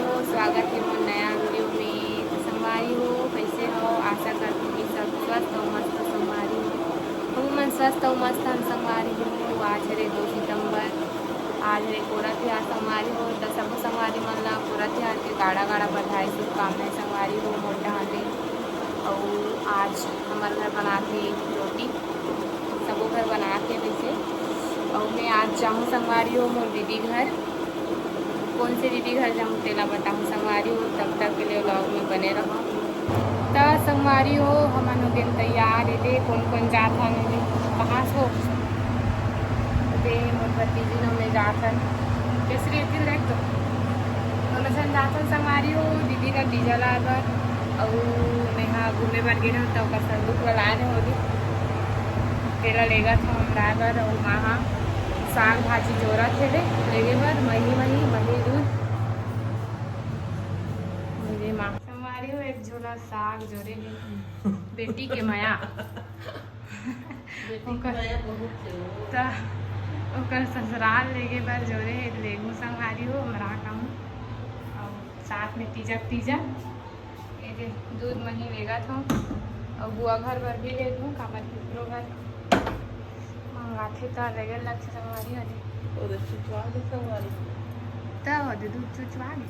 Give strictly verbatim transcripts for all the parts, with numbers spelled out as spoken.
तो स्वागत हे मोर नया वीडियो में। तो संगवारी हो, कैसे हो? आशा करथों कि सब स्वस्थ हो, मस्त हो संगवारी हो। हमू मन स्वस्थ हो, मस्त हन संगवारी हो। आज हरे दो सितंबर, आज हरे पोरा तिहार संगवारी हो। तो सबो संगवारी मन ला पोरा तिहार के गाड़ा गाड़ा बधाई, शुभकामनाएं संगवारी हो मोर डहान ले। अउ आज हमर घर बनात हे रोटी, सबो घर बनात हे वैसे। अउ मैं आज जाहूँ संगवारी हो मोर दीदी घर। कौन से दीदी घर जाहूँ तेला बताहूँ संगवारी हो, तब तक के लिए vlog में बने रहो। त संगवारी हो, हमन हो गेन तैयार। एदे कोन कोन जात हन, एदे कहाँ से हो? एदे मोर भतीजी न मैं जात हन। केसरी एती देख तो। दोनों झन जात हन संगवारी हो, दीदी न तीजा लाए बर। अउ मेहा घूमे बर गे रहूँ, त ओकर संदूक ला लाए रहे होही। तेला लेगत हूँ हमराए बर। अउ माँ हा साग भाजी जोरत हे रे, लेगे बर, मही, मही, मही दूध। मेरे माँ। संगवारी हो, एक झोला साग जोरे हे। बेटी के मया। बेटी के ओकर मया बहुत हे वो। त ओकर ससुराल लेगे बर जोरे हे, लेगू संगवारी हो, हमरा कहूँ। अउ साथ में तीजा, तीजा। एदे दूध मही लेगत हूँ। अउ बुआ घर बर भी लेगू, काबर कि ओकरो घर मंगाथे त लेगे लगथे संगवारी हो। ओदे चुचवा दे संगवारी। त ओदे दूध चुचवा दे।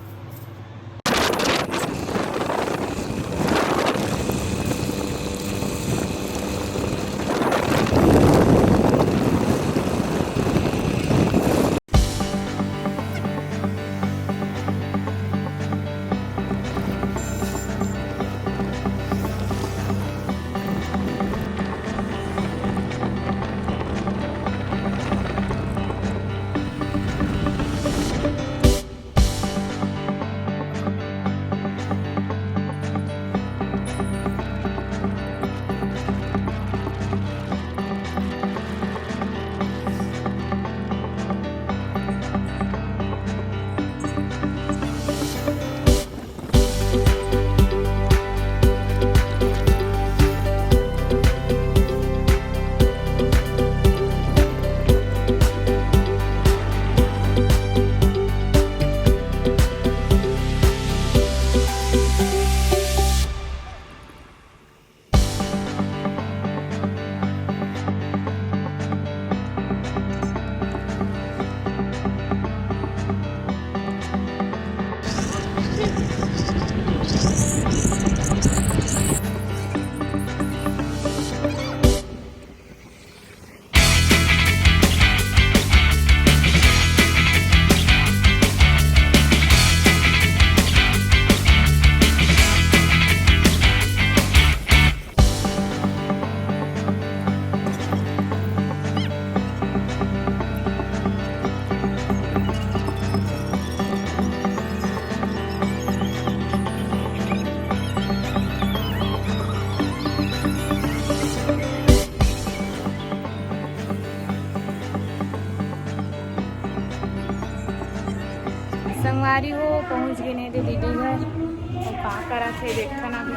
संगवारी हो, पहुंच गे ने दीदी घर। अउ का करत हे, देखथन अभी।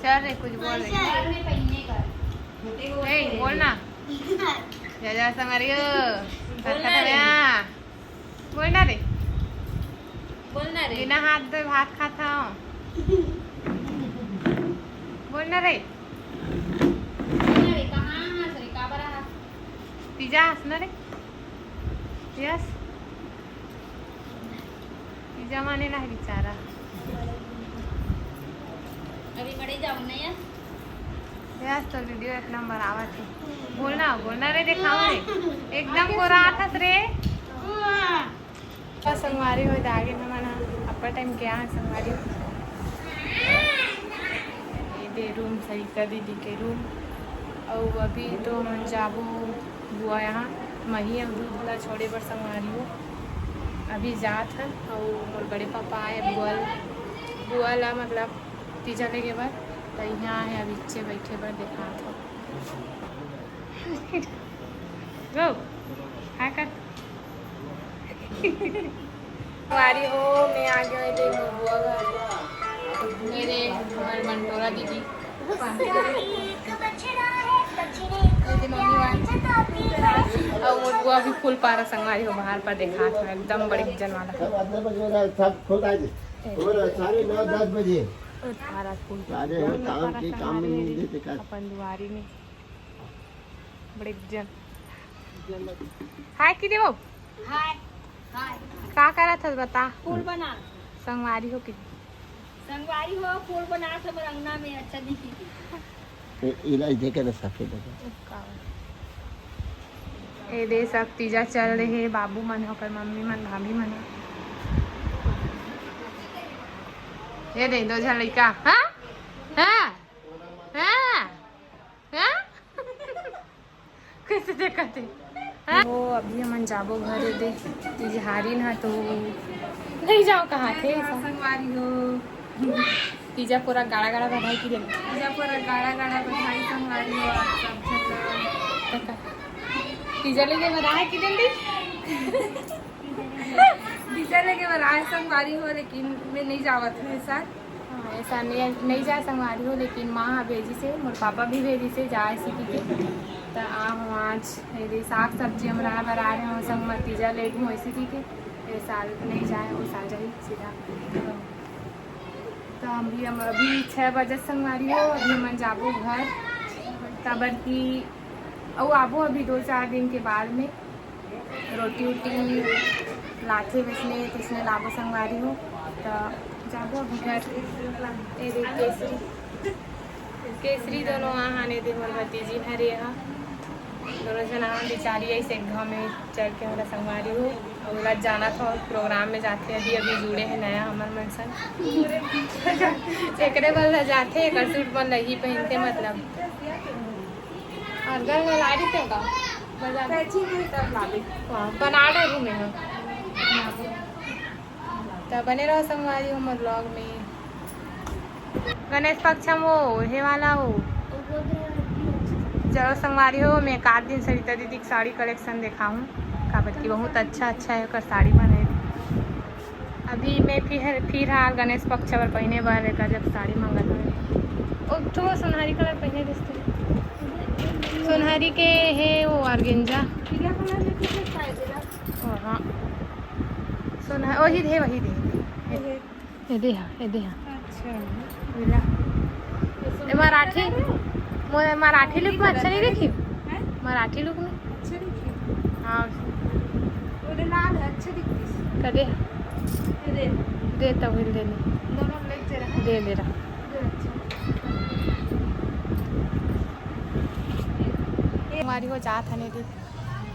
चल रे, कुछ बोल रे। ए, बोल ना। जा, जा, संगवारी हो। बोल ना रे। बोल ना रे। बोल ना रे। बिना हाथ धोए भात खात हव। बोल ना रे। बोल ना रे, कहाँ हस रे, काबर हस? तीजा हस ना रे। यस। तीजा माने ना बेचारा। अभी मड़े जाओ ना यस। यस, तो वीडियो एक नंबर आवत हे। बोल ना, बोल ना रे, देखाओ रे। एकदम गोरा आथस रे। बस संगवारी हो, जागे न मना, अब्बड़ टाइम के आ संगवारी हो। ये दे रूम, सरिता दीदी के रूम। अउ अभी तो हमन जाबो बुआ यहाँ, मही अउ दूध ला छोड़े बर संगवारी हो। अभी जात हन, अउ मोर बड़े पापा आए बुआ ल-, बुआ ला मतलब तीजा लेगे बर, त इहाँ हे अभी इच्चे बैठे बर देखात हो। गो, हाय कर। संगवारी हो, मैं आ गया हूँ मोर बुआ घर। मेरे हमर मंटोरा दीदी। एक बछड़ा है, बछड़े अउ मोर बुआ भी फूल पारा संगवारी हो, बाहर पर देखा था, एकदम बड़े जन वाला। सब आठ बजे वाला, सब खुद आ जाए। और साढ़े नौ, दस बजे। फूल पारा, फूल पारा। अरे, काम के काम में नहीं देते का? अपन दुआरी में बड़े जन। हाय की देवो। हाय। हाय। का करत हस बता? फूल बना। संगवारी हो के। संगवारी हो, फूल बना सब अंगना में अच्छा दिखी। ए, इलाज देखे ना सफेद हो। ए दे सब तीजा चल रहे हे, बाबू मन, ओकर मम्मी मन, भाभी मन। ये दे दो झन लइका। हाँ? हाँ? हाँ? हाँ? कैसे देखत हे? हाँ? वो अभी हमन जाबो घरे दे, तिजहारी ना तो नहीं जाओ कहाँ थे ऐसा। संगवारी हो। तीजा पूरा गाड़ा गाड़ा बधाई की देना। तीजा पूरा गाड़ा गाड़ा बधाई संगवारी हो आप सब झन ला। तीजा लेके बधाई की देंदी। तीजा लेके बधाई संगवारी हो, लेकिन मैं नहीं जावत हूँ ऐसा। हाँ, ऐसा नहीं, नहीं जाए संगवारी हो, लेकिन माँ ह भेजिस हे, मोर पापा भी भेजिस हे, जाए इसी के। त आ हूँ आज, ये दे साग सब्जी हम रहा बना रहे हो, संग म तीजा लेट हूँ इसी के। ये साल नहीं जाए, वो साल जाए सीधा। तो हम भी, हम अभी छः बजे संगवारी हो, अभी हमन जाबो घर, काबर कि अउ आबो अभी दो चार दिन के बाद में। रोटी उटी लाथे वैसने, तैसने लाबो संगवारी हो, त जाबो अभी घर। ए दे केसरी, केसरी दोनों आहान, ए दे मोर भतीजी हरे हा, दोनों झन आहान। बिचारी ऐसे घाम में चल के हमरा संगवारी हो, अउ ओला जाना था प्रोग्राम में जाथे, अभी अभी जुड़े हे नया हमर मन संग। एकरे बर ला जाथे, एकर सूट मन लगी पहिनते मतलब। और गल गल आ रही थे का? मजा में। कैची नहीं तब लागे। हाँ, बना डे रूम में हम। त बने रहो संगवारी हो मोर vlog में। गणेश पक्ष में वो हे वाला हो। चलो संगवारी हो, मैं एक आध दिन सरिता दीदी के साड़ी collection देखाऊँ, काबर कि बहुत अच्छा अच्छा है ओकर साड़ी मन है। अभी मैं फिर, फिर हाँ गणेश पक्ष बर पहिने बर एक गजब साड़ी मंगत हवे। ओ, ठो सोनहरी colour पहिने दिस ते। सोनहरी के हे वो organza। पीला colour में कुछ दिखाई दे रहा। ओ हाँ, सोनहरी, वही दे, वही दे। ये दे हा, ये दे हा। अच्छा। मिला। ये मराठी, मोर मराठी look में अच्छा नहीं देखी? हैं? मराठी look में? अच्छा देखी। हाँ। वो दे लाल है, अच्छा दिखती है। कदे? ये दे। दे तब हिल दे ले। दोनों ले जरा। दे ले रहा। दे अच्छा। ये हमारी हो जात हने दी।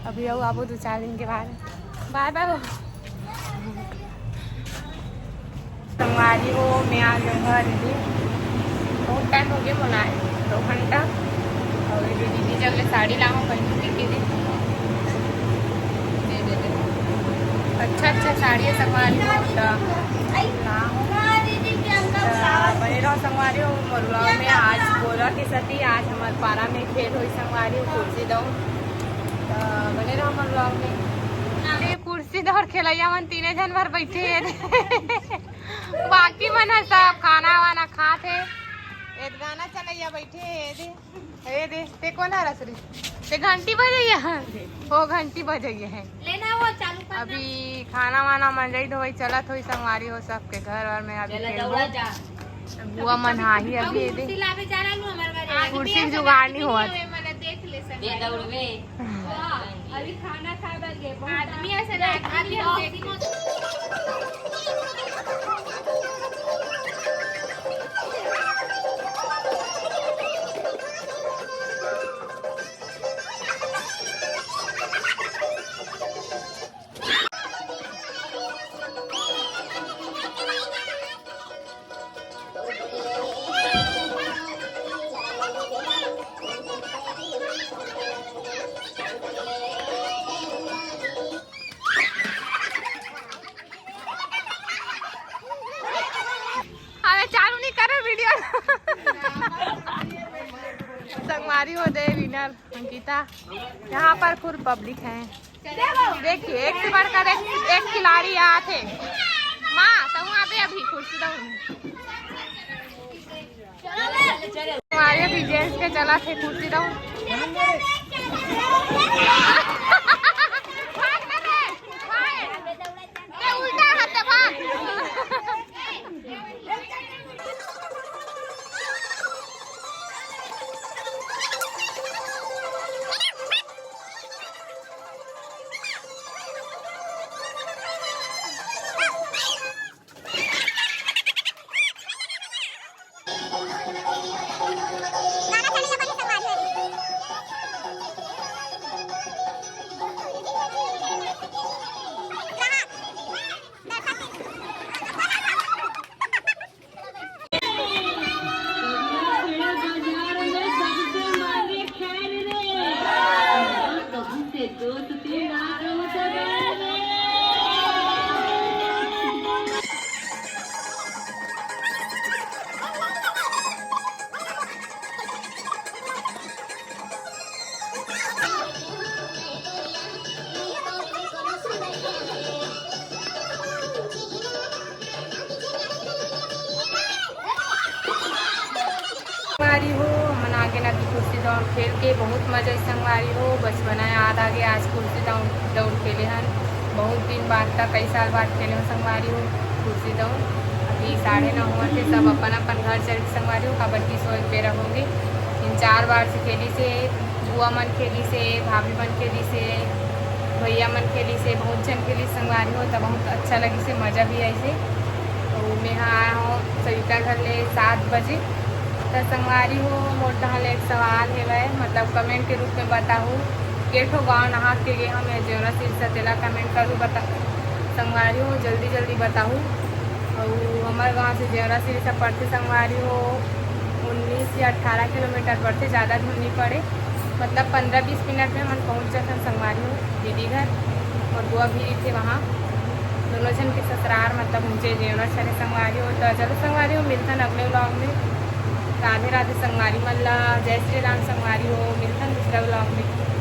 अभी अउ आबो दो चार दिन के बाद। Bye bye हो। संगवारी हो, मैं आ गए घर दीदी। बहुत time हो गया मोला आए, दो घंटा। और ये दीदी जब ले साड़ी लाऊं कहीं की दे। दे दे दे। अच्छा अच्छा साड़ी है संगवारी हो, त लाऊं। त बने रहो संगवारी हो मोर vlog में। आज बोला के सती आज हमार पारा में खेल होई संगवारी हो, कुर्सी दऊं। त बने रहो मोर vlog में। ये कुर्सी दौड़ खेलैया मन तीने झन भर बैठे हे। बाकी मन ह सब खाना वाना खात हे। एक गाना चलैया बैठे हे दे। ए दे, ते कोन हरस रे? ते घंटी बजैया। ओ घंटी बजैया है। लेना वो चालू करना। अभी खाना वाना मंजई धोई चलत होई संगवारी हो सबके घर और में अभी चला खेलबो। दौड़ा जा। बुआ मन हाही अभी ये दे। कुर्सी लावे जा रहा हूँ हमारे घर। आदमी कुर्सी ऐसे जुगाड़ नहीं हुआ। आदमी नहीं है, मैंने देख ले दे संगवारी। दौड़वे। वाह, अभी खाना खा बजे। आदमी ऐसे ना, आदमी हम देखी। अबे चालू नहीं करे video। संगवारी हो दे winner अंकिता। यहाँ पर full public है। देखिए, एक से बढ़कर एक, एक खिलाड़ी आत हे। माँ, तहूँ आबे अभी कुर्सी दऊँ। हमारे अभी gents के चलत हे कुर्सी दऊँ। भाग ना रे, भाग। ए, उल्टा हाथ से भाग। संगवारी हो, हमन आगे ना कि कुर्सी दौड़ खेल के बहुत मजा आई संगवारी हो। बचपना याद आ गया, आज कुर्सी दौड़, दौड़ खेले हन। बहुत दिन बाद का, कई साल बाद खेले हन संगवारी हो कुर्सी दौड़। अभी साढ़े नौ हुआ थे, सब अपन अपन घर चल के संगवारी हो, काबर कि सोए के बेरा होगे। तीन चार बार से खेली से, बुआ मन खेली से, भाभी मन खेली से, भैया मन खेली से, बहुत झन खेली संगवारी हो, त बहुत अच्छा लगी से, मजा भी आई से। तो मैं आया हूँ सविता घर ले सात बजे। त संगवारी हो, मोर तहाँ ले एक सवाल हेवय, मतलब comment के रूप में बताहू, के ठो गाँव नहा के गे हमें जेवरा सिरसा, तेला comment करू, बता संगवारी हो, जल्दी जल्दी बताहू। अउ हमर गाँव से जेवरा सिरसा पड़थे संगवारी हो, उन्नीस या अठारह किलोमीटर पड़थे, ज़्यादा दूर नहीं पड़े, मतलब पंद्रह बीस मिनट में हमन पहुँच जाथन संगवारी हो दीदी घर, और बुआ भी थे वहाँ। दोनों झन के ससुरार मतलब ऊंचे जेवरा हरे संगवारी हो। तो चलो संगवारी हो, मिलथन अगले vlog में। राधे राधे संगवारी मन ला, जय श्री राम संगवारी हो, मिलथन दूसरा vlog में।